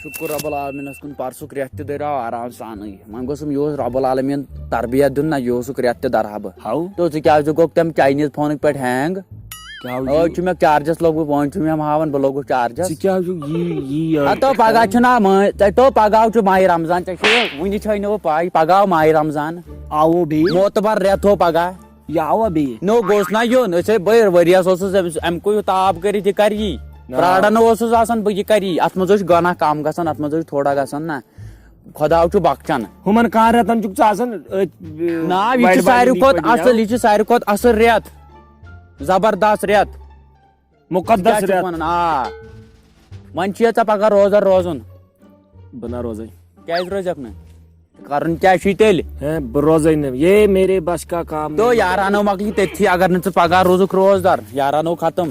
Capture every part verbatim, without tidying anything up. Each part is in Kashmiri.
شُکُر رۄب العالمیٖنَس کُن، پَرسُک رٮ۪تھ تہِ دٔریو آرام سانٕے۔ وۄنۍ گوٚژھُم یِہُس رۄب العالمیٖن تربیت دیُن، نہ یِہُسُک رٮ۪تھ تہِ دَرہا بہٕ۔ ہاو؟ تو ژٕ کیٛازِ گوٚکھ تَمہِ چاینیٖز فونٕکۍ پٲٹھۍ ہینگ؟ کیٛاہ ہو أز یہِ؟ چھُ مےٚ چارجَس لوٚگمُت، وۄنۍ چھُ مےٚ ہاوان بہٕ لوٚگُس چارجَس۔ ژٕ کیٛاہ ہو یہِ، یہِ، یہِ ہَتو پَگاہ چھُنہ مٲ-، ژےٚ تو پَگاہ چھُ ماہِ رمضان، ژےٚ چھُے وٕنہِ چھے نہٕ وۄنۍ پَے، پَگاہ ماہِ رمضان۔ آوو بیٚیہِ؟ معتبر رٮ۪تھ ہو پَگاہ۔ یہِ آوا بیٚیہِ؟ نو گوٚژھ نہ یُن، أسۍ ہے بٔرۍ ؤریَس اوسُس أمِس، اَمہِ کُے تاپھ کٔرِتھ یہِ کَرِ یی۔ نا۔ پرٛاران اوسُس آسان بہٕ، یہِ کَرِ یی۔ اَتھ منٛز اوس گۄناہ کَم گژھان، اَتھ منٛز اوس تھوڑا گژھان نہ۔ خۄدا چھُ بخچان۔ ہُمَن کَہَن رٮ۪تَن چھُکھ ژٕ آسان أتھۍ، نا، یہِ چھُ وَڑِ ساروی وَڑِ کھۄتہٕ پٲٹھۍ اَصٕل، یَوٕ۔ یہِ چھُ ساروی کھۄتہٕ اَصٕل رٮ۪تھ۔ زبردست رٮ۪تھ۔ مُقدس کیٛاہ چھُکھ رٮ۪تھ۔ وَنان؟ آ۔ وۄنۍ چھُ ژےٚ پَگاہ روزدار روزُن۔ بہٕ نہ روزَے۔ کیٛازِ روزکھ نہٕ؟ کَرُن کیٛاہ چھُے تیٚلہِ؟ ہے، بہٕ روزَے نہٕ۔ یہ میرے بس کا کام تو نہیں۔ یارانو مۄکلی تٔتھی، اگر نہٕ ژٕ پگاہ روٗزُکھ روزدار، یارانو ختم۔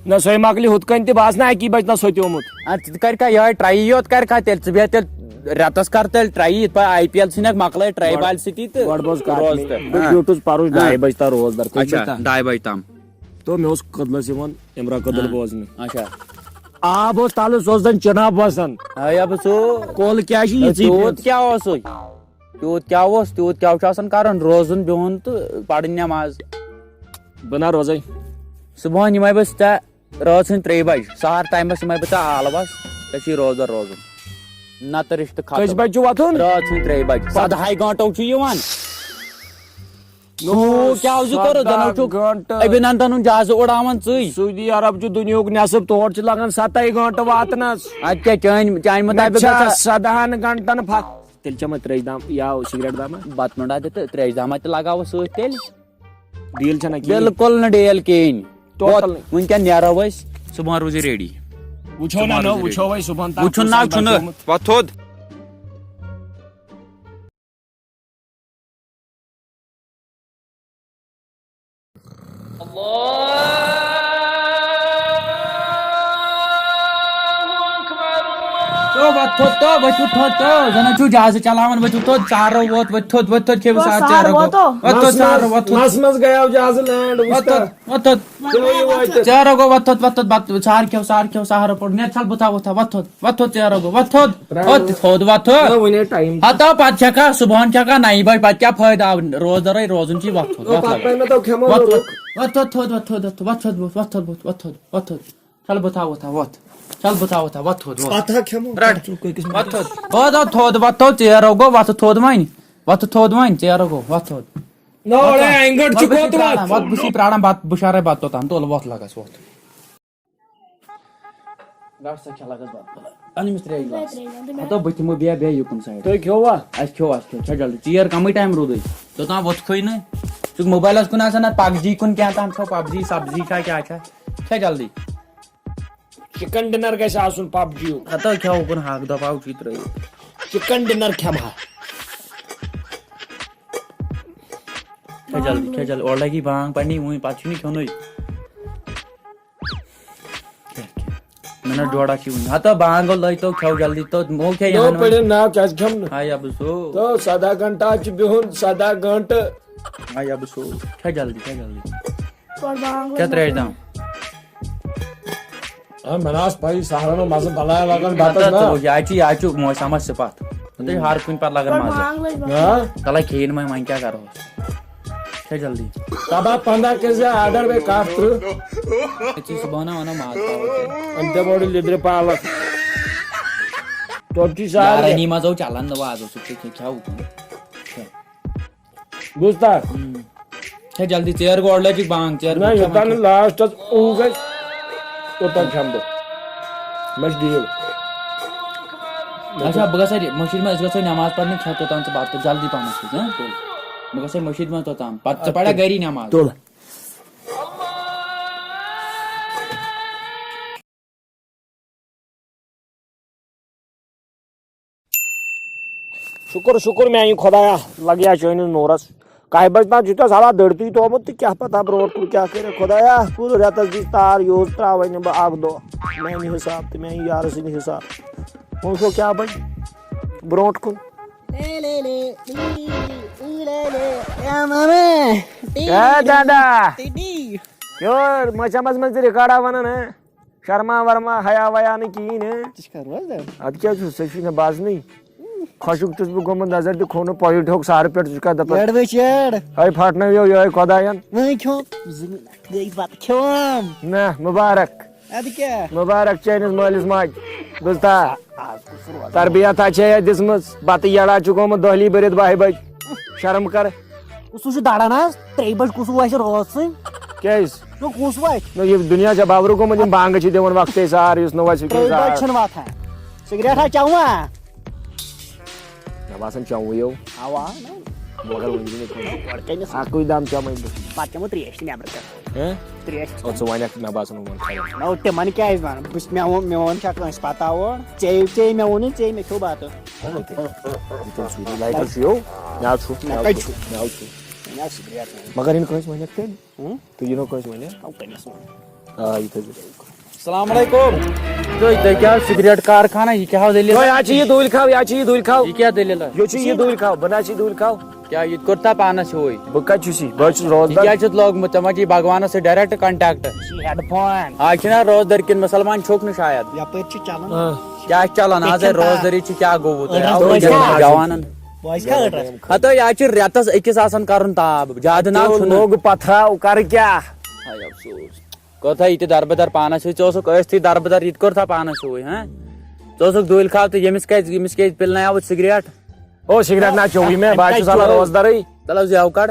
نہ، سۄے مۄکلہِ ہُتھ کٔنۍ تہِ، بہٕ آسہٕ نہٕ اَکی بَجہِ تام سوٚتیومُت۔ اَدٕ ژٕ تہِ کَر کھا یِہوٚے ٹرٛایی یوت کَر کھا تیٚلہِ، ژٕ بیٚہہ تیٚلہِ رٮ۪تَس کَر تیٚلہِ ٹرٛایی، یِتھ پٲٹھۍ آی پی ایل ژھٕنکھ مۄکلٲے ٹرٛاے گۄڈٕ، بالہِ سۭتی تہٕ گۄڈٕ بوز کَتھ روز مےٚ۔ تہِ۔ بہٕ ہاں۔ بیوٗٹھُس پَرُس ہاں۔ ڈاے بَجہِ تام روزدار۔ تُہۍ اچھا، بیٖٹھا؟ ڈاے بَجہِ تام۔ تو مےٚ اوس کٔدلَس یِوان عمران کٔدٕل ہاں۔ بوزنہِ۔ اچھا۔ آب اوس تَلہٕ، سُہ اوس زَن چِناب وَسان۔ ہاے ابہٕ سُہ۔ کۄل کیٛاہ چھِ یہِ ژیٖٹِتھ؟ تیوٗت کیٛاہ اوسُے؟ تیوٗت کیٛاہ اوس؟ تیوٗت کیٛاہ چھُ آسان کَرُن؟ روزُن، بِہُن تہٕ پَرٕنۍ نٮ۪ماز۔ بہٕ نہ روزَے۔ صُبحن یِمَے بہٕ ژےٚ رٲژ ہٕنٛدۍ ترٛیٚیہِ بَجہِ، سحر ٹایمَس یِمَے بہٕ ژےٚ آلوَس، ژےٚ چھُے روزدار روزُن۔ نَتہٕ رِشتہٕ ختم۔ کٔژِ بَجہِ چھُ وۄتھُن؟ رٲژ ہٕنٛدۍ ترٛیٚیہِ بَجہِ۔ سدہاے گٲنٛٹو چھُ یِوان۔ نو، ژٕ کیٛاہ زِ کوٚرُتھ؟ زَن سداہ چھُکھ گٲنٛٹہٕ۔ ابھینندنُن جہازٕ اُڑاوان ژٕے۔ سعودی عرب چھُ دُنیاہُک نٮ۪صٕف، تور چھِ لَگان سَتَے گٲنٛٹہٕ واتنَس۔ اَدٕ کیٛاہ چٲنۍ، چانہِ مُطابِق مےٚ چھا گژھِ سدہَن گھنٹن پھَ-، تیٚلہِ چٮ۪مہٕ ترٛیشہِ دام یا سگریٹ دامہ؟ بَتہٕ نوٚڈا دِ تہٕ ترٛیشہِ دامہ تہِ لَگاوَو سۭتۍ تیٚلہِ۔ ڈیٖل چھَنہ کِہیٖنۍ؟ بِلکُل نہٕ ڈیل کِہیٖنۍ۔ ٹوٹل ووت، نہٕ۔ وٕنکٮ۪ن نیرو أسۍ، صُبحن روٗزِ ریڈی۔ وٕچھو نہ، صُبحن نہ، روٗزِ وٕچھو ریڈی۔ وۄنۍ صُبحن تام وٕچھُن کُس نہ، آسہِ چھُنہٕ۔ بچومُت۔ وۄتھ تھوٚد۔ تو وۄتھ تھوٚد تو، ؤتھِو تھوٚد تو، زَن چھُو جہازٕ چلاوان، ؤتھِو تھوٚد، ژارو ووت، ؤتھِو تھوٚد، ؤتھِو تھوٚد، کھیٚیِو وۄتھ سار سار ژیرٕ گوٚو۔ ووتو۔ وۄتھ تھوٚد، نَس ژارو منٛز، ووت۔ نَس منٛز گٔیاو جہازٕ لینڈ، وۄتھ وٕچھتا؟ تھوٚد، وۄتھ تھوٚد۔ ژےٚ وَنیو وۄتھ تھوٚد۔ ژیرٕ گوٚو، وۄتھ تھوٚد، وۄتھ تھوٚد، بَتہٕ ژھار کھیٚو، سار کھیٚو، سہارٕ پوٚر، نیر ژھل بہٕ تھاوٕ وۄتھ، وۄتھ تھوٚد۔ وۄتھ تھوٚد ژیرٕ گوٚو، وۄتھ تھوٚد۔ پرٛارو۔ وۄتھ تھوٚد، وۄتھ تھوٚد۔ نہ، وُنے ٹایم چھُ۔ ہتا پتہٕ چھکا صُبحن چھکا نَیہِ بجہِ، پتہٕ کیٛاہ فٲیدٕ آو؟ روزدارے روزُن چھُ، وۄتھ تھوٚد، او، وۄتھ پتہٕ لگس۔ پٮ۪نو تو کھٮ۪مو وۄتھ لوٚگ۔ تھوٚد، وۄتھ تھوٚد، تھوٚد، وۄتھ تھوٚد، وۄتھ تھوٚد، وۄتھ تھوٚد، وۄتھ تھوٚد، وۄتھ تھوٚد۔ چل بہٕ تھاوٕ وۄتھ، وۄتھ۔ چل بہٕ تھاوٕ وۄتھ، وۄتھ تھوٚد، وۄتھ۔ پتہٕ ہا کھٮ۪مو۔ رٹ۔ پتہٕ ژٕ کٔژ وۄتھ تھوٚد۔ وۄتھ تھوٚد، وۄتھ تھوٚد، ژیر گوٚو، وۄتھ تھوٚد وۄنۍ۔ وۄتھ تھوٚد وۄنۍ، ژیر گوٚو، وۄتھ تھوٚد۔ نہ، وۄتھ اورے تھوٚد۔ اینگڑ چھُ وۄتھ بہٕ چھُس کوٚت وۄتھ؟ پرٛاران، وۄتھ بہٕ چھُس پرٛاران بتہٕ، بہٕ شارے بتہٕ توٚتام، تُل وۄتھ لگس وۄتھ۔ گژھ سا کھےٚ لگس بتہٕ۔ اَن أمِس ترٛیش گلاس۔ ترٛیش گلاس، ترٛیش گلاس۔ ہتو بہٕ تہِ دِمہٕ بیٚیہِ، بیٚیہِ یُکُن سایڈ۔ تُہۍ کھیوٚوا؟ اَسہِ کھیوٚو، اَسہِ کھیوٚو۔ چھا جلدی؟ ژیر کمٕے ٹایم روٗدُے۔ توٚتام ووٚتھکھٕے نہٕ۔ ژٕ چھُکھ موبایلَس کُن آسان، نَتہٕ پب جی کُن کیٛاہ تام چھو، پب جی، سبزی چھا، کیٛاہ چھا؟ چھا جلدی؟ چِکن ڈِنر گژھِ آسُن پب جی یُک۔ ہتو کھیوٚو اُکُن ہاکھ دۄپاو چھُے ترٛٲیِتھ۔ چِکن ڈِنر کھٮ۪مہٕ ہا۔ کھےٚ جلدی، کھےٚ جلدی۔ اورٕ لگی بانگ پرنہِ وُنہِ، پتہٕ چھُے نہٕ کھیوٚنُے۔ کھےٚ، کھےٚ۔ منٹ ڈوڈا چھُے وُنہِ۔ ہتو بانگ گوٚو، لٲج تو، کھیو جلدی تو، مو کھےٚ نو یہن وۄنۍ۔ پٔرِن ناو کیٛازِ کھٮ۪مہٕ نہٕ؟ ہاے ابہٕ سو۔ تو سداہ گھنٹہ چھُ بِہُن، سداہ گھنٹہٕ۔ ہاے ابہٕ سو۔ کھےٚ جلدی، کھےٚ جلدی۔ گۄڈٕ بانگ کھےٚ لٲج ترٛیش مۄکلٲو۔ دام۔ آ، مےٚ نہ ٲس پَیی، سہلَن اوس مَزٕ بَلایا لَگان بَتَس مطلب، نا۔ ژٕ وٕچھ، یہِ چھُ، یہِ چھُ موسمَس صِفت۔ تُہۍ ہر کُنہِ پَتہٕ لَگان گۄڈٕ مَزٕ۔ بانگ لٲج مۄکلٲو۔ ہاں؟ تَلے کھیٚیِن وۄنۍ، وۄنۍ کیٛاہ کَرو؟ کھےٚ جلدی۔ تَباہ پنٛداہ کٔرۍ زِ آرڈر بیٚیہِ کَٹھ تٕرٛہ۔ أتی صُبحن وَنو ماز پاوَس۔ أمۍ تہِ بوٚڑ لیٚدرِ پالَک۔ توٚت چھُے سارنٕے۔ یارَنی منٛز اوس چَلان نہٕ وازو سۭتۍ کینٛہہ، کھیٚو۔ بوٗزتھا؟ ہم۔ ہے، جلدی، ژیر گوٚو، اورٕ لٔجِکھ بانگ، ژیر نہ، گوٚو، یوٚتام کھٮ۪وان نہٕ چھُ۔ لاسٹس اوٗ گژھِ، توٚتام کھٮ۪مہٕ بہٕ۔ مےٚ چھِ ڈیٖل۔ اچھا، بہٕ گژھٕ اَتہِ مٔشیٖد منٛز، أسۍ گژھو نٮ۪ماز پرنہِ، کھٮ۪تھ توٚتام ژٕ بَتہٕ، جلدی پہمتھ سوز، ہاں؟ تُل۔ بہٕ گژھٕ مٔشیٖد منٛز توٚتام، پتہٕ ژٕ اَدٕ پَرکھ تُل۔ گَری نٮ۪ماز۔ تُل۔ شُکُر، شُکُر میٛانہِ خۄدایا، لَگیا چٲنِس نوٗرَس۔ کاہہِ بَجہِ تام چھُ تَس حالات دٔرتٕے تھومُت تہٕ کیٛاہ پَتہ برونٛٹھ کُن کیٛاہ کَرِ خۄدایا۔ پوٗرٕ رٮ۪تَس دِژ تار یوٗز ترٛاوَے نہٕ بہٕ اَکھ دۄہ میٛانہِ حِساب تہٕ میٛانہِ یارٕ سٕنٛدِ حِساب۔ وۄنۍ وٕچھو کیٛاہ بَنہِ برونٛٹھ کُن۔ لے لے لے، لی لی، لی لے لے، اے ماما، ٹی اے دادا۔ ٹی ٹی۔ یور مَچھَمَس منٛز تہِ ریکارڈا وَنان، ہہ؟ شرما ورما، حیا ویا نہٕ کِہیٖنۍ، ہہ؟ ژٕ چھُکھا روزدار؟ اَدٕ کیٛاہ چھُ، سُہ چھُے نہٕ باسنٕے۔ خۄشُک چھُس بہٕ گوٚمُت، نظر دِ کھوٚو نہٕ پۄیہِ ٹھوٚک سارٕ پٮ۪ٹھ، ژٕ چھُکھا دَپان؟ یٔڑ وٕچھ یٔڑ۔ ہے پھٹنٲوِو یِہوٚے خۄدایَن۔ وۄنۍ کھیوٚم زٕ مِنٹ گٔے بَتہٕ کھیوٚم۔ نہ، مُبارک۔ اَدٕ کیٛاہ؟ مُبارک چٲنِس مٲلِس ماجہِ۔ بوٗزتھا؟ آز کُس روزدار؟ تربیت ہا چھے دِژمٕژ، بَتہٕ یَڑا چھُ گوٚمُت دۄہلی بٔرِتھ بَہہِ بَجہِ۔ شرم کر۔ کُس چھُ دَران آز؟ ترٛیٚیہِ بَجہِ کُس وَسہِ رٲژ سٕنٛدۍ؟ کیٛازِ؟ نہ، کُس وَسہِ؟ نہ، یہِ دُنیا چھا بابرٕ گوٚمُت، یِم بانٛگہٕ چھِ دِوان وقتَے سار، یُس نہٕ وَسہِ، سُہ کیٛاہ ترٛیٚیہِ بَجہِ سار؟ چھِنہٕ وۄتھان۔ سِگریٹ ہا چٮ۪وان؟ مےٚ باسان چٮ۪وٕے یو۔ اَوا، نہ۔ مگر وۄنۍ چھُنہٕ کھیوٚن۔ گۄڈٕ کَنہِ سا؟ اَکُے دام چٮ۪مَے بہٕ۔ پَتہٕ چٮ۪مو ترٛیش تہِ نٮ۪برٕ کَنہِ۔ ہہ؟ ترٛیش تہِ او، ژٕ وَنکھ، مےٚ باسان وۄنۍ کھٮ۪مو۔ نہ، تِمَن کیٛازِ وَنہٕ؟ بہٕ چھُس، مےٚ ووٚن، مےٚ ووٚن چھا کٲنٛسہِ پَتہ اور؟ ژےٚ، ژےٚ مےٚ ووٚنُے، ژےٚ مےٚ کھیوٚو بَتہٕ۔ یہِ تٔمۍ سۭتۍ لایٹر چھُ یو، مےٚ حظ چھُ، مےٚ مےٚ حظ کَتہِ چھُ، چھُ؟ مےٚ حظ چھُ۔ مےٚ حظ سِگریٹ ووٚن۔ مگر یِنہٕ کٲنٛسہِ ؤنِتھ تیٚلہِ؟ ہُم؟ تُہۍ یِنو کٲنٛسہِ ؤنِتھ؟ آ، یہِ تھٲیزِ۔ السلام علیکم۔ تُہۍ، تُہۍ کیٛاہ حظ سِگریٹ کارخانہ، یہِ کیٛاہ حظ دٔلیٖل؟ تۄہہِ حظ چھِ یہِ دُلۍ کھاو، یہِ حظ چھِ یہِ دُلۍ کھاو۔ یہِ کیٛاہ دٔلیٖل حظ؟ یہِ چھُ یہِ دُلۍ کھاو، بہٕ نہ حظ چھِ یہِ دُلۍ کھاو۔ کیٛاہ یہِ کوٚر تۄہہِ پانَس ہیوٗوٕے؟ بہٕ کَتہِ چھُس یہِ؟ بہٕ حظ چھُس یہِ روزدار۔ کیٛازِ چھُتھ لوگمُت؟ ژےٚ ما چھُے بھگوانَس سۭتۍ direct contact؟ یہِ چھُ headphone۔ آز چھِنہ روزدَر کِنہٕ مُسلمان چھُکھ نہٕ شاید؟ یَپٲرۍ چھِ چَلان۔ آ۔ کیٛاہ چھِ چَلان؟ آز ہے پِکِن روزدَرٕے چھِ، کیٛاہ گوٚووُ تۄہہِ؟ أڑۍ آو حظ تۄہہِ بوزِ کھا؟ جوانَن؟ بوزِ کھا أڑرَس؟ ہَتہٕ یہِ حظ چھِ رٮ۪تَس أکِس آسان کَرُن تاب، زیادٕ نہ حظ تیٚلہِ چھُنہٕ۔ لوٚگ پَتھراو، کَرٕ کیٛاہ؟ ہاے افسوس۔ کوتاہ یہِ تہِ دَربٕدَر پانَس سۭتۍ، ژٕ اوسُکھ ٲسۍتھٕے دَربٕدَر، یہِ تہِ کوٚر تھا پانَس سۭتۍ، ہہ؟ ژٕ اوسُکھ دُلۍ کھاو تہٕ ییٚمِس کیٛازِ، ییٚمِس کیٛازِ پِلناوُتھ سِگریٹ؟ او، سِگریٹ نہ چیوٚوُے مےٚ، بہٕ حظ چھُس وَلہٕ روزدَرٕے۔ تَلہٕ حظ یہِ ہاو کَڑ۔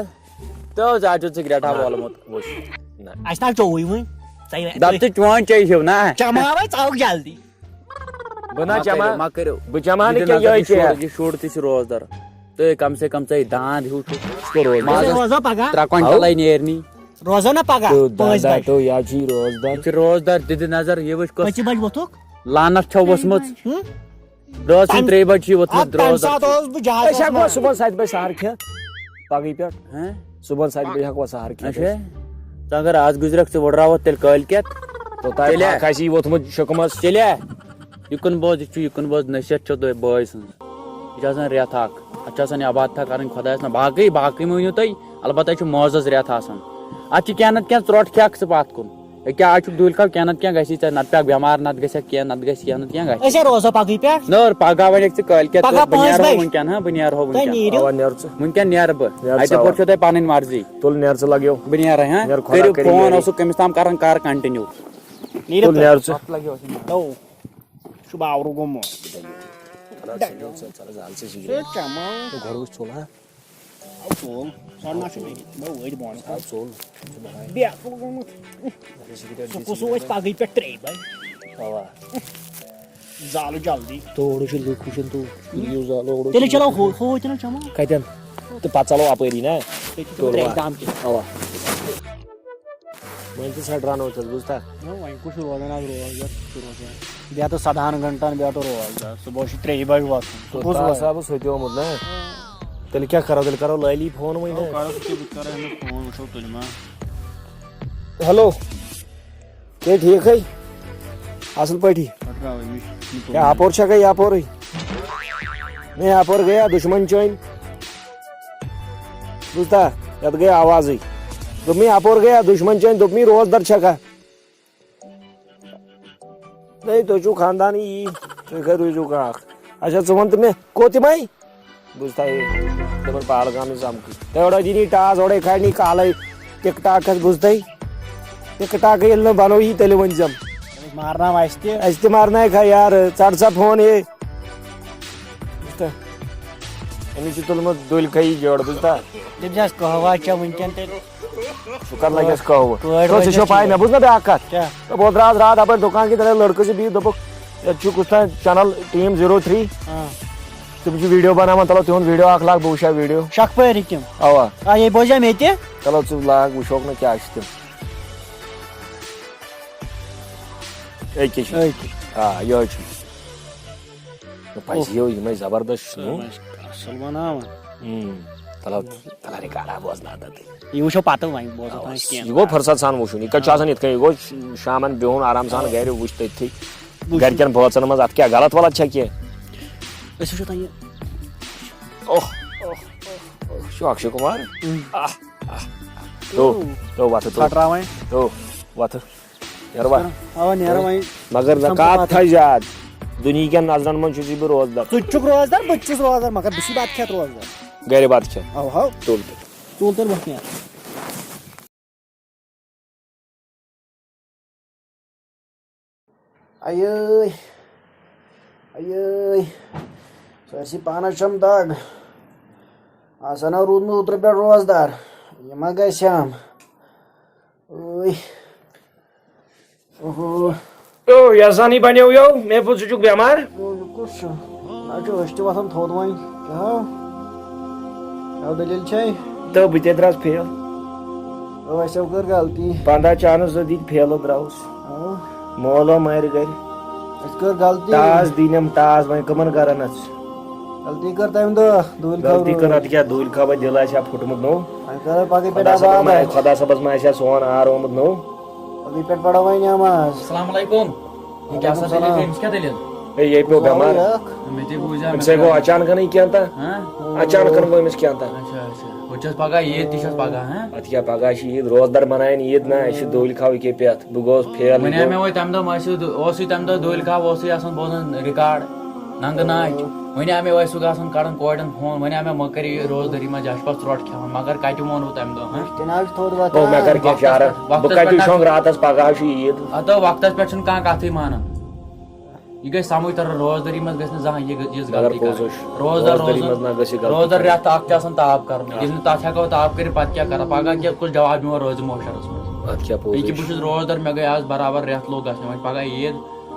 تہٕ حظ آز چھُ سِگریٹ ہا وولمُت۔ وٕچھ، نہ۔ اَسہِ نہ چیوٚوُے وٕنۍ۔ ژےٚ، دَپ ژٕ چون چے ہیوٗ نا۔ چَماو وۄنۍ، ژٕ آوُکھ جلدی۔ بہٕ نہ ما چَمہٕ۔ کٔرِو، ما کٔرِو۔ بہٕ چَمہٕ ہا نہٕ یہِ کینٛہہ، نظر، یِہوٚے یہِ چیٚیہِ ہا۔ شُر، یہِ شُر تہِ چھُ روزدَر۔ تہٕ کَم سے کَم ژےٚ داند ہیوٗ چھُ۔ کُس کوٚر روزدَر؟ مازَس روزو پَگاہ۔ ترٛےٚ کوینٹَل ہاو۔ لَے نیرنی۔ روزو نہ پَگاہ، یہِ پانٛژِ دَنٛد بَجہِ۔ تو یا چھُے روزدَر۔ یہِ چھُ روزدَر، دِ دِ نظر، یہِ وٕچھ کۄس پٔژِ بَجہِ ووٚتھُکھ؟ لعنت چھو ؤژھمٕژ۔ ہُم؟ رٲژ سٕنٛدۍ تَمہِ، ترٛیٚیہِ بَجہِ چھِ ووٚتھمُت اَدٕ تَمہِ روزدَر۔ ساتہٕ اوسُس بہٕ جہازَس أسۍ ہٮ۪کوا منٛز۔ صُبحن سَتہِ بَجہِ سَحر کھٮ۪تھ؟ پَگہٕے پٮ۪ٹھ۔ ہہ؟ صُبحن سَتہِ بَجہِ ہٮ۪کوا سَحر کھٮ۪تھ اچھا۔ أسۍ؟ ژٕ اگر آز گُزرَکھ، ژٕ وٕڈراوَتھ تیٚلہِ کٲلۍ کٮ۪تھ۔ توٚتام تیٚلہِ؟ پھَکھ آسی ووٚتھمُت شُکمَس۔ تیٚلہِ؟ یہِ کُن بوز، یہِ چھُ یہِ کُن بوز، نصیحت چھو تۄہہِ بٲے سٕنٛز۔ یہِ چھِ آسان رٮ۪تھ اَکھ۔ اَتھ چھِ آسان عبادتھا کَرٕنۍ خۄدایَس نہ۔ باقٕے، باقٕے مہٕ ؤنِو تُہۍ، البتہ یہِ چھُ معزز رٮ۪تھ آسان۔ اَتھ چھِ کینٛہہ نَتہٕ کینٛہہ ژرٛوٚٹ کھٮ۪کھ ژٕ پَتھ کُن۔ ییٚکیٛاہ آز چھُکھ دُلۍ کھاو، کینٛہہ نَتہٕ کینٛہہ گژھی ژےٚ، نَتہٕ پیٚکھ بٮ۪مار، نَتہٕ گژھٮ۪کھ کینٛہہ، نَتہٕ گژھِ کینٛہہ، نَتہٕ کینٛہہ گژھِ۔ أسۍ ہے روزو پَگہٕے پٮ۪ٹھ۔ نٔر، پَگاہ وَنٮ۪کھ ژٕ کٲلۍ کٮ۪تھ، پَگاہ بہٕ پانٛژِ نیرٕ ہو بَجہِ۔ وٕنکٮ۪ن، ہاں، بہٕ نیرٕ ہو اَوا، وٕنکٮ۪ن۔ نیر ژٕ۔ وٕنکٮ۪ن نیرٕ بہٕ۔ نیر اَتہِ ژٕ، پٮ۪ٹھ اَوا۔ چھو تۄہہِ پَنٕنۍ مرضی۔ تُل نیر ژٕ لَگیو۔ بہٕ نیرٕ، ہاں؟ نیر خۄدا کٔرِو کٔرِنۍ فون، یٲری۔ اوسُکھ کٔمِس تام کَران، کَر continue۔ نیٖرِو تُل تُہۍ۔ نیر ژٕ۔ تو، چھُ باورٕ گوٚمُت۔ ژٕ چَماو۔ گۄڈٕ وٕچھ ژوٚل، ہاں؟ آو ژوٚل۔ سۄ نہ چھُ مےٚ۔ بہٕ وٲتۍ بۄن کُن۔ آو ژوٚل۔ بیٚیہِ اَکھ گوٚمُت۔ سُہ کُس اوس پَگہٕے پٮ۪ٹھ ترٛیٚیہِ بَجہِ۔ اَوا۔ زالہٕ جلدی۔ تورٕ چھِ لُکھ وٕچھان، تو یِیِو زالو اورٕ۔ تیٚلہِ چلو ہُہ، ہُہ تہِ نہ چمو۔ کَتٮ۪ن؟ تہٕ پَتہٕ ژَلو اَپٲری نا۔ تیٚلہِ چھِ تِم ترٛےٚ دام تہِ۔ اَوا۔ وۄنۍ تہِ ژھَٹ رَنو تَتھ، بوٗزتھا؟ نہ، وۄنۍ کُس چھُ روزان آز روزدار؟ چھُ روزان۔ بیٚیہِ ہَتہٕ سَدہَن گھنٹَن بیٚیہِ ہَتہٕ روزدار۔ صُبحس چھُ ترٛیٚیہِ بَجہِ وۄتھُن۔ سُہ کُس تَتھ وَتھ؟ آسہٕ ہا بہٕ سُتیومُت نا۔ تیٚلہِ کیٛاہ کَرو؟ تیٚلہِ کَرو لٲلی فون وۄنۍ نا۔ کَرو سُہ تہِ، بہٕ تہِ کَرٕ أمِس فون، وٕچھو تُلہِ ما۔ ہیلو۔ کیٛاہ ٹھیٖک ہے؟ اَصٕل پٲٹھی؟ پھٕٹراو أمِس۔ کیٛاہ اَپور چھا گٔے یَپورٕے؟ ہے، اَپور گٔیا دُشمَن چٲنۍ۔ بوٗزتھا؟ یَتھ گٔے آوازٕے۔ دوٚپمَے، اَپور گٔیا دُشمَن چٲنۍ، دوٚپمَے، روزدَر چھَکھا؟ ہے، تُہۍ چھُو خاندانٕے یی، تُہۍ کَتہِ روٗزِو کانٛہہ اَکھ؟ اچھا، ژٕ وَن تہٕ مےٚ، کوٚت یِمَے؟ بوٗزتھا یہِ؟ دَپان پہلگام نہٕ سَمکھٕے۔ تۄہہِ اورَے دِنی ٹاس، اورَے کھالنی کالَے ٹِک ٹاکَس، بوٗزتھا؟ ٹِک ٹاکٕے ییٚلہِ نہٕ بَنووُے، تیٚلہِ ؤنۍ زٮ۪م۔ أسۍ مارناو اَسہِ تہِ۔ اَسہِ تہِ مارنایہِ کھا یارٕ، ژَٹ سا فون ہے۔ بوٗزتھا؟ أمِس چھُ تُلمُت دُلۍ کھَیی جوڑ، بوٗزتھا؟ تٔمِس آسہِ قہوہ چٮ۪وان وٕنکٮ۪ن تیٚلہِ۔ سُہ کَر لَگٮ۪س قہوٕ؟ کٲڑۍ تو ژےٚ چھو روزٮ۪س پَے، یہِ۔ مےٚ بوٗز نہ بیٛاکھ کَتھ۔ کیٛاہ؟ بہٕ اوترٕ آز راتھ اَپٲرۍ دُکان کِنۍ، تَتہِ لٔڑکہٕ زٕ بِہِتھ، دوٚپُکھ، ییٚتہِ چھُ کُس تام چَنَل ٹیٖم زیٖرو تھرٛی۔ آ۔ تِم چھِ ویٖڈیو بَناوان، تَلو تِہُنٛد ویٖڈیو اَکھ لاگ، بہٕ وٕچھِ ہا ویٖڈیو۔ شَکھپٲرِکۍ تِم۔ اَوا۔ آ، یے بوزیٛا مےٚ تہِ۔ چلو ژٕ لاگ، وٕچھوکھ نہ کیٛاہ چھِ تِم۔ أکِس چھِ۔ أکِس۔ آ، یِہوٚے چھُ۔ نہ، پَزِ اوہ۔ یِہوٚے، یِمَے زبردست چھِ نوٚو۔ اَصٕل بَناوان۔ اۭں۔ تَلو، تَلو رِکارڈا بوزناو تَتہِ۔ یہِ وٕچھو پَتہٕ وۄنۍ، بوزو آ، تۄہہِ کینٛہہ۔ یہِ گوٚو فٕرصت سان وٕچھُن۔ یہِ کَتہِ چھُ آسان یِتھ کٔنۍ؟ یہِ گوٚو شامَن بِہُن آرام سان گَرِ، وٕچھ تٔتھی۔ وٕچھ۔ گَرِکٮ۪ن بٲژَن منٛز اَتھ کیٛاہ غلط وَلط چھا کینٛہہ؟ أسۍ وٕچھو تۄہہِ یہِ۔ اوہ، اوہ، اوہ، اوہ، یہِ چھُ اَکشے کُمار۔ اۭں۔ آہ، آہ، آہ۔ تو، تو وَتھٕ، تو۔ پھٹراوٕنۍ۔ تو وَتھٕ۔ نیروا؟ اَوا، نیرو وۄنۍ۔ مگر سَمکھو زکات پَتہٕ۔ تھٲے زیاد۔ دُنہیٖکٮ۪ن نظرن منٛز چھُس بہٕ روزدار۔ ژٕ تہِ چھُکھ روزدار، بہٕ تہِ چھُس روزدار، مگر بہٕ چھُس بتہٕ کھٮ۪تھ روزدار۔ گرِ بتہٕ کھٮ۪تھ۔ اَوا، ہاو۔ تُل تیٚلہِ۔ تُل تیٚلہِ وۄتھ نیرو۔ ایٲے، ایٲے، سٲرسٕے پانس چھم دگ۔ آسان ہا روٗدمُت اوترٕ پٮ۪ٹھ روزدار، یہِ ما گژھِ ہم؟ اوے۔ اوہو۔ او، یزانی بنیو یو، مےٚ بوٗز ژٕ چھُکھ بٮ۪مار۔ او، یہِ کُس چھُ؟ نہ چھُ، أسۍ تہِ وۄتھان تھوٚد وۄنۍ۔ کیٛاہ ہو؟ کیٛاہ دٔلیٖل چھے؟ تہٕ بہٕ تہِ درٛاس فیل۔ او، اَسہِ ہو کٔر غلطی۔ پنٛداہ چانس زٕ دِتۍ فیلہٕ درٛاوُس۔ او۔ مولو مارِ گرِ۔ اَسہِ کٔر غلطی۔ تاس دِنٮ۪م تاس، وۄنۍ کٕمن گرن اَژٕ؟ غلطی کٔر تَمہِ دۄہ، دوٗرِ غلطی خبرٕ۔ کٔر، اَدٕ کیٛاہ دوٗرِ خبر، دِل آسہِ ہا پھُٹمُت نوٚو۔ وۄنۍ کَرو پَگہٕ پٮ۪ٹھ خۄدا صٲبَس آباد۔ ما، خۄدا صٲبَس ما آسہِ ہا سون آر آمُت نوٚو۔ پَگہٕ پٮ۪ٹھ پَرو وۄنۍ نٮ۪ماز۔ السلام علیکم۔ یہِ کیٛاہ سا وعلیکم دٔلیٖل؟ السلام۔ أمِس کیٛاہ دٔلیٖل؟ ہے، یہِ پیوٚو بٮ۪مار۔ یَکھ۔ مےٚ تہِ بوٗزیو، أمِس مےٚ ہے گوٚو پیوٚو۔ اچانکَنٕے کینٛہہ تہٕ۔ ہاں؟ اچانکَن گوٚو أمِس کینٛہہ تہٕ۔ اچھا، اچھا۔ ہُہ چھَس پَگاہ عیٖد تہِ چھَس پَگاہ، ہاں؟ اَدٕ کیٛاہ، پَگاہ چھِ عیٖد، روزدَر مَناوٕنۍ عیٖد نا، اَسہِ چھِ دۄلہِ کھاوٕکے پٮ۪تھ۔ بہٕ گوس فیل۔ وَنے مےٚ وۄنۍ تَمہِ دۄہ، مےٚ ٲسۍ، اوسُے تَمہِ دۄہ دۄلہِ کھاو، اوسُے آسان بوزان ریکارڈ۔ ننٛگہٕ ناچ۔ وۄنۍ آو مےٚ ویسُک آسان کڑان کورٮ۪ن فون، وۄنۍ آو مےٚ مۄکر یہِ روزدٲری منٛز جاش پتھ ژرٛوٹ کھٮ۪وان، مگر کتہِ ووٚنوٕ تمہِ دۄہ، ہاں؟ تہِ نہ حظ چھُ تھوٚد وۄنۍ۔ او، مےٚ کر کینٛہہ وقتس چارٕ؟ پٮ۪ٹھ، بہٕ وقتس کتہِ پٮ۪ٹھ وٕچھان راتس، پگاہ چھُ عیٖد۔ ہتو وقتس پٮ۪ٹھ چھُنہٕ کانٛہہ کتھٕے مانان۔ یہِ گژھِ سمجھ ترُن، روزدٲری منٛز گژھِ نہٕ زانٛہہ یہِ یہِ مگر غلطی پوٚز کرٕنۍ۔ حظ چھُ۔ روزدار روزدٲری روزُن، منٛز نہ گژھِ یہِ غلطی روزدار کرٕنۍ۔ رٮ۪تھ اکھ چھُ آسان تاپھ کرُن۔ ییٚلہِ نہٕ تتھ ہٮ۪کو تاپھ کٔرِتھ، پتہٕ کیٛاہ کرو؟ پگاہ کیٛاہ کُس جواب دِمو روزِ محشرس منٛز؟ اتھ کیٛاہ پوٚز یہِ کہِ حظ بہٕ چھُ؟ چھُس روزدار، مےٚ گٔے آز برابر رٮ۪تھ لوٚگ گژھنہِ، وۄنۍ پگاہ عیٖد۔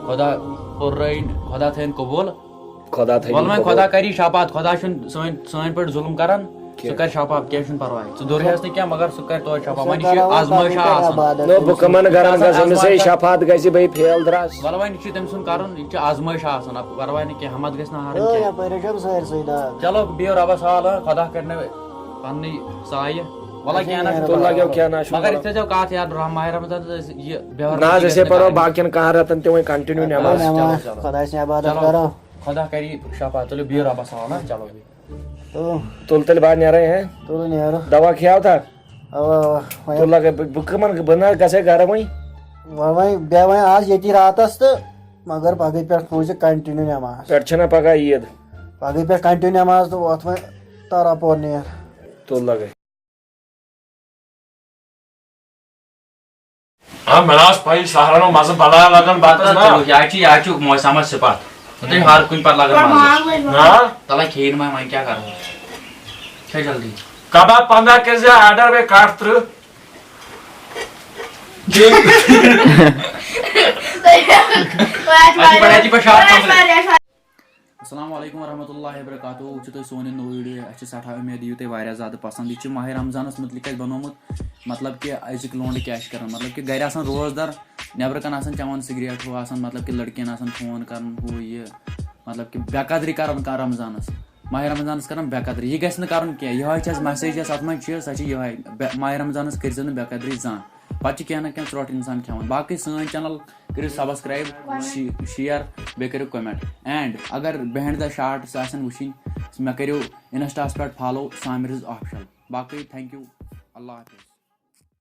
خۄدا پُررٲیِن، خۄدا تھٲیِن قبوٗل۔ خۄدا تھٲیِن وَلہٕ وۄنۍ قبوٗل۔ خۄدا کَری شفاعت، خۄدا چھُنہٕ سٲنۍ، سٲنۍ پٲٹھۍ ظُلُم کَران، سُہ کینٛہہ۔ کَرِ شفاعت، کینٛہہ چھُنہٕ پَرواے۔ ژٕ دوٚریہَس نہٕ کینٛہہ، مگر سُہ کَرِ توتہِ شفاعت۔ وۄنۍ یہِ چھِ آزمٲیشہ آسان۔ نہ، بہٕ کَمَن گَرَن گژھٕ، أمِس ہے شفاعت گژھِ، بہٕ ہے فیل درٛاس۔ وَلہٕ وۄنۍ یہِ چھُ تٔمۍ سُنٛد کَرُن، یہِ چھِ آزمٲیشہ آسان، اَپ-، پَرواے نہٕ کینٛہہ، ہَمَتھ گژھِ نہٕ ہارٕنۍ کینٛہہ۔ چلو بِہِو رۄبَس حوالہٕ، خۄدا کَرِ نہٕ پَننُے سایہِ۔ وَلہٕ کینٛہہ نہ چھُنہٕ تُل لَگیو پَرواے۔ کینٛہہ نہ چھُنہٕ مگر پَرواے۔ یِتھ تھٲیزیو کَتھ یاد، رحم ماہِ رمضان تہٕ یہِ بٮ۪ہوان نہ حظ، أسۍ ہے پَرو باقیَن کانٛہہ رٮ۪تَن تہِ وۄنۍ continue نٮ۪ماز۔ نٮ۪ماز، چلو، چلو۔ خۄداے سٕنٛدِ عبادت چلو۔ کَرو۔ خۄدا کَری شفاعت، تُلِو بِہِو رۄبَس حوالہٕ، ہا، چلو بِہِو۔ تُل۔ تُل تیٚلہِ بعد نیرے، ہیں؟ تُل نیرو۔ دوا کھیٚیاو تھا؟ اَوا، اَوا، وۄنۍ تُل لگے، بہٕ، بہٕ کَمَن، بہٕ نہ گژھے گرٕ وۄنۍ۔ وۄنۍ، وۄنۍ بیٚہہ وۄنۍ آز ییٚتی راتَس تہٕ مگر پگہٕے پٮ۪ٹھ تھٲوزِ continue نٮ۪ماز۔ پٮ۪ٹھ چھَنہ پگاہ عیٖد؟ پگہٕے پٮ۪ٹھ continue نٮ۪ماز تہٕ وۄتھ وۄنۍ تارا پور نیر۔ تُل لگے۔ آ، مےٚ نہ ٲس پَیی، سہرن اوس مَزٕ بَلاے لَگان بَتَس نا۔ چلو، یہِ حظ چھُ، یہِ حظ چھُ موسمَس صِفت۔ تُہۍ ہر کُنہِ پَتہٕ لَگان مَزٕ۔ نا؟ تَلے کھیٚیِن وۄنۍ، وۄنۍ کیٛاہ کَرو؟ کھےٚ جلدی۔ کباب پنٛداہ کٔرۍ زِ order، بیٚیہِ کَٹھ تٕرٛہ۔ اَتہِ پٮ۪ٹھ، اَتہِ پٮ۪ٹھ شاٹ کَمرٕ۔ السلام علیکم ورحمۃ اللہ وبرکاتہ۔ وٕچھِو تُہۍ سون یہِ نوٚو video، اَسہِ چھِ سٮ۪ٹھاہ اُمید یِیِو تۄہہِ واریاہ زیادٕ پَسنٛد۔ یہِ چھُ ماہِ رمضانَس مُتعلِق اَسہِ بَنومُت، مطلب کہِ أزِکۍ لونٛڈٕ کیٛاہ چھِ کَران، مطلب کہِ گَرِ آسان روزدار، نٮ۪برٕ کَنہِ آسان چٮ۪وان سِگریٹ، ہُہ آسان، مطلب کہِ لٔڑکِیَن آسان فون کَران، ہُہ یہِ، مطلب کہِ بے قدری کَران کانٛہہ رمضانَس، ماہِ رمضانَس کَران بے قدری۔ یہِ گژھِ نہٕ کَرُن کینٛہہ۔ یِہوٚے چھِ اَسہِ message، یۄس اَتھ منٛز چھِ، سۄ چھِ یِہوٚے، بے-، ماہِ رمضانَس کٔرۍزیو نہٕ بے قدری زانٛہہ۔ پَتہٕ چھِ کینٛہہ نَتہٕ کینٛہہ ژرٛوٹہٕ اِنسان کھٮ۪وان۔ باقٕے سٲنۍ channel کٔرِو subscribe، شی-، share، بیٚیہِ کٔرِو comment۔ And اگر behind the shots آسن وٕچھِنۍ، مےٚ کٔرِو Insta-ہس پٮ۪ٹھ follow، سامرز Official۔ باقٕے thank you، اللہ حافظ۔